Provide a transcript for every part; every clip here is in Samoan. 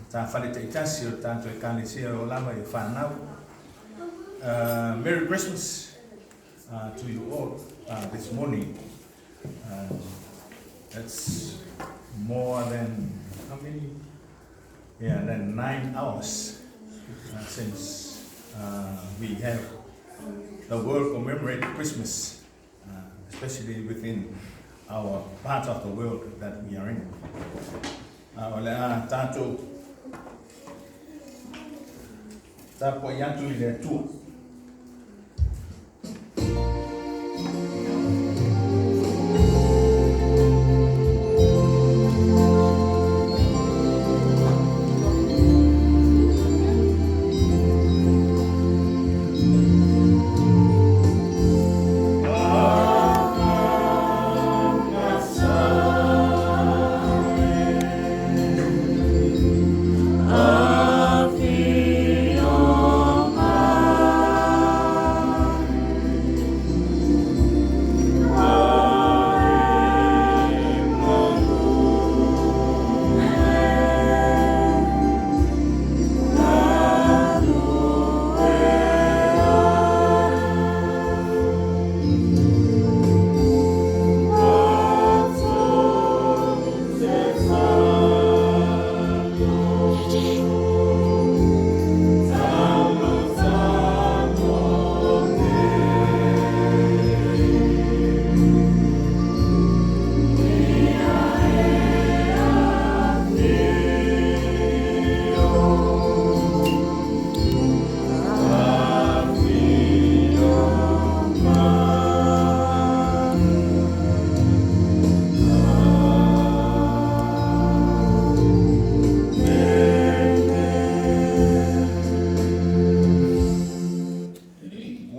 matafale taitasi o le tatou Ekalesia o lo o lava i fanau. Merry Christmas to you all this morning. That's more than how many? Yeah, than 9 hours since we have the world commemorate Christmas, especially within our part of the world that we are in. O le a tātou tapuai atu i le Atua.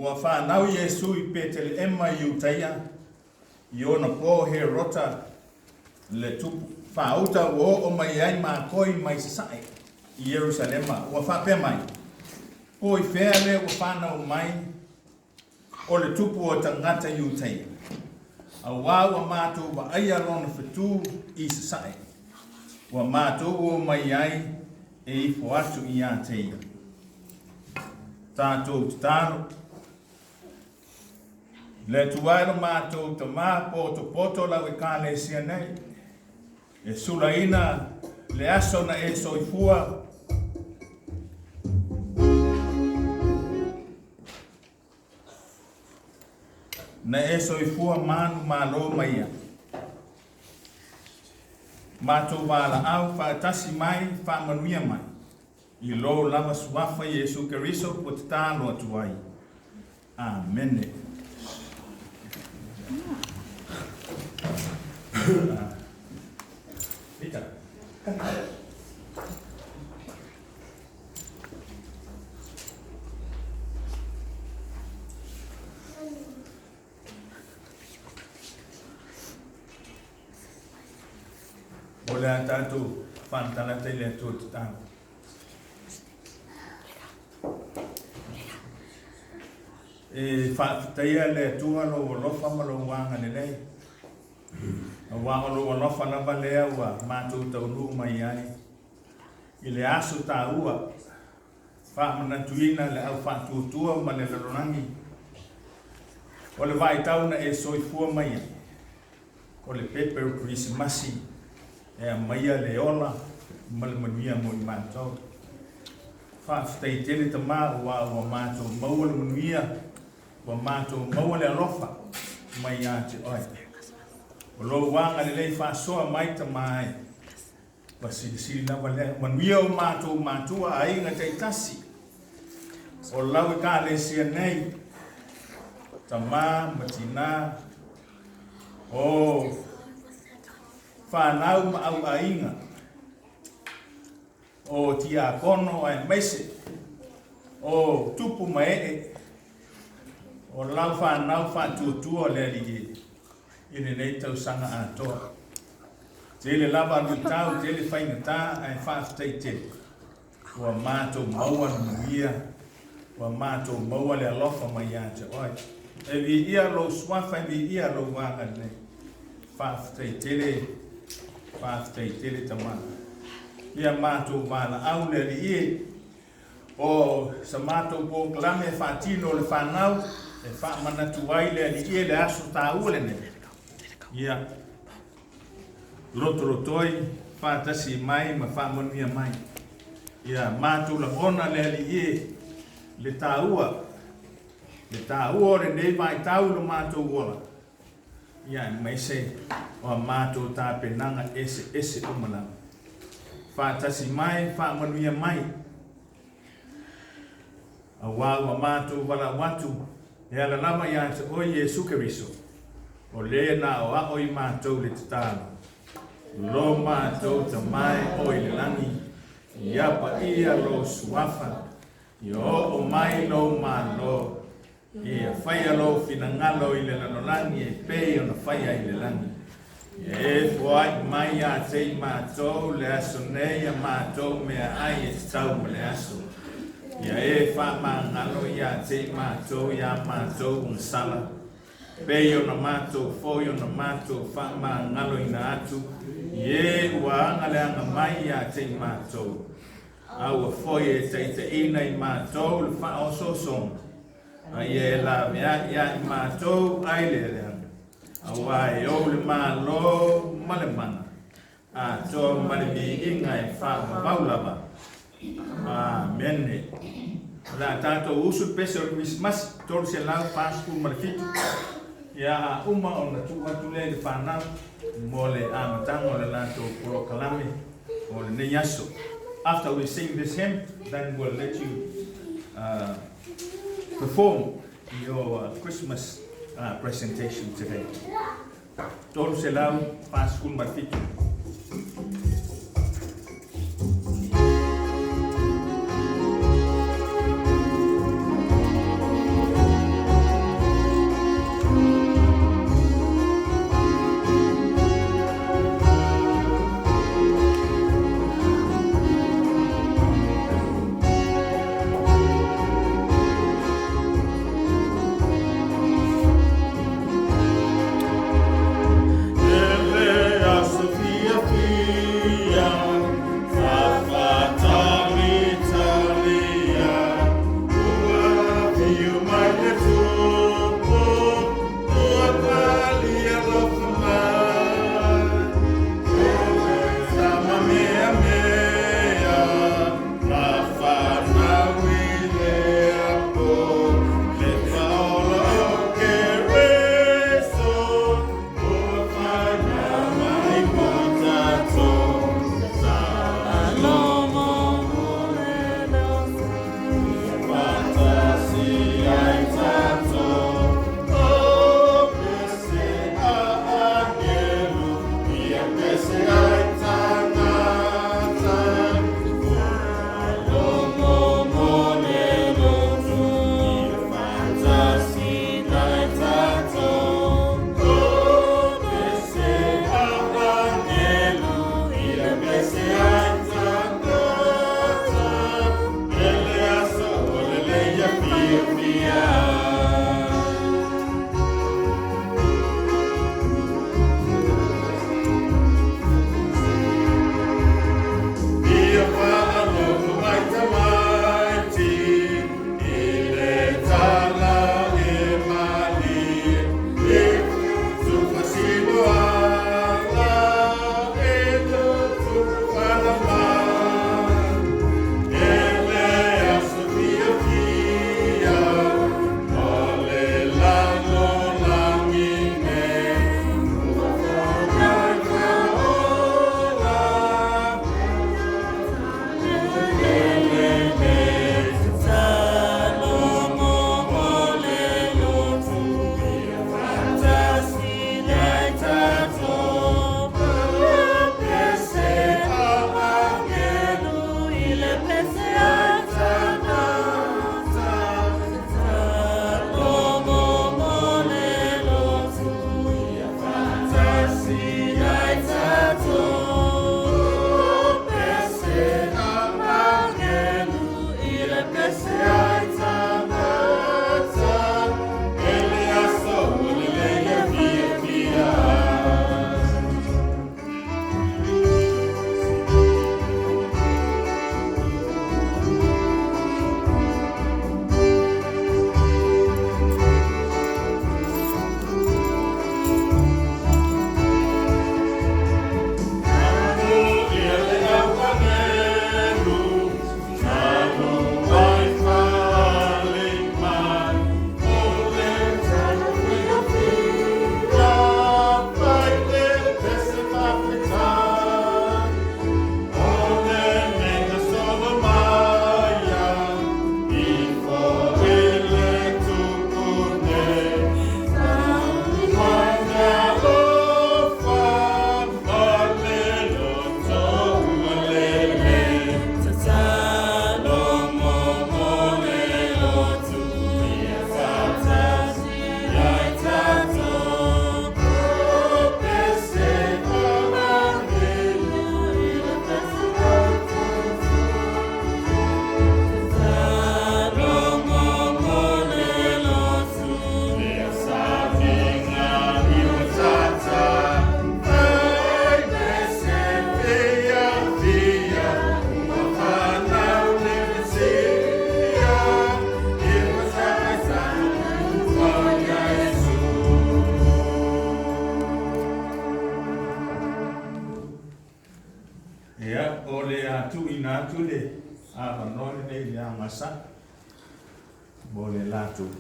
Ua whanau Iesu i Peteleema i Iutaia, i ona po Herota le tupu whaauta ua oo mai ai mākoi mai Sasae i Ierusalema, ua faapea mai, Po i whea le ua whanau mai o le tupu o tagata Iutaia, auā ua mātou vaaia lona whetū i Sasae, ua mātou o mai ai e ifo atu iā te ia. Tātou tatalo, Le Atua e lo mātou tamā potopoto lau Ekalesia nei, e sulaina le aso na e soifua, Na e soifua manumalo mai ai. Matou valaau faatasi mai faamanuia mai i lou lava suafa Iesu Keriso kua tatalo atu ai. Amene. Peter. O le a tatou faamatala i le Atua tatalo. E faafetaia le Atua lou alofa ma lou agalelei. Aua o lou alofa lava lea ua matou taunuu mai ai i le aso taua, faamanatuina le au faatuatua ma le lalolagi o le vaitau na e soifua mai ai, o le pepe o Kerisimasi e aumaia le ola ma le manuia mo i matou. Faafetai tele Tama aua ua matou maua le manuia, ua matou maua le alofa mai ia te oe. O lou agalelei faasoa mai Tama e. Ua silisili lava lea. Manuia o matou matua, aiga taitasi o lau Ekalesia nei, tama ma tina, o fanau ma auaiga, o tiakono aemaise o tupu ma ee o lau fanau faatuatua o le Alii e i lenei tausaga atoa. Tele lava luitau, tele faigata, ae faafetai tele ua matou maua le manuia, ua matou maua le alofa mai ia te oe. E viia lou suafa, e viia lou agalelei. Faafetai tele, faafetai tele Tama. Ia matou valaau le Alii e. O sa matou polokalame e faatino le fanau e faamanatu ai le Alii e le aso taua lenei. Ia lotolotoi faatasi mai ma faamanuia mai. Ia matou lagona le Alii e le taua le taua o lenei vaitau i lo matou ola. Ia aemaise o a matou tapenaga eseese uma lava. Faatasi mai, faamanuia mai. Auā ua matou valaau atu e ala lava ia te oe Iesu Keriso, o le na aoao i matou le tatalo, Lo matou Tama e o i le lagi, ia paia lou suafa, ia oo mai lou Malo, Ia faia lou finagalo i le lalolagi e pei ona faia i le lagi. Ia e foai mai ia te i matou le aso nei a matou meaai e tatau ma le aso. Ia e faamagalo ia te i matou iā matou agasala, pei ona matou foi ona matou faamagaloina atu i e ua agaleaga mai ia te i matou. A ua foi e taitaiina i matou le faaosoosoga, a ia e laveai ia i matou ai le leaga, auā e ou le Malo ma le mana, atoa ma le viiga e faavavau lava. Amene. O le a tatou usu le pese o le Kerisimasi, 347. Ia, a uma ona tuu atu lea i le fanau mo le amataga o le latou polokalame o lenei aso. After we sing this hymn, then we'll let you perform your Christmas presentation today. 347. atu le avanoa lenei i le aogasa mo le latou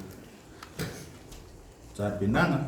tapenaga.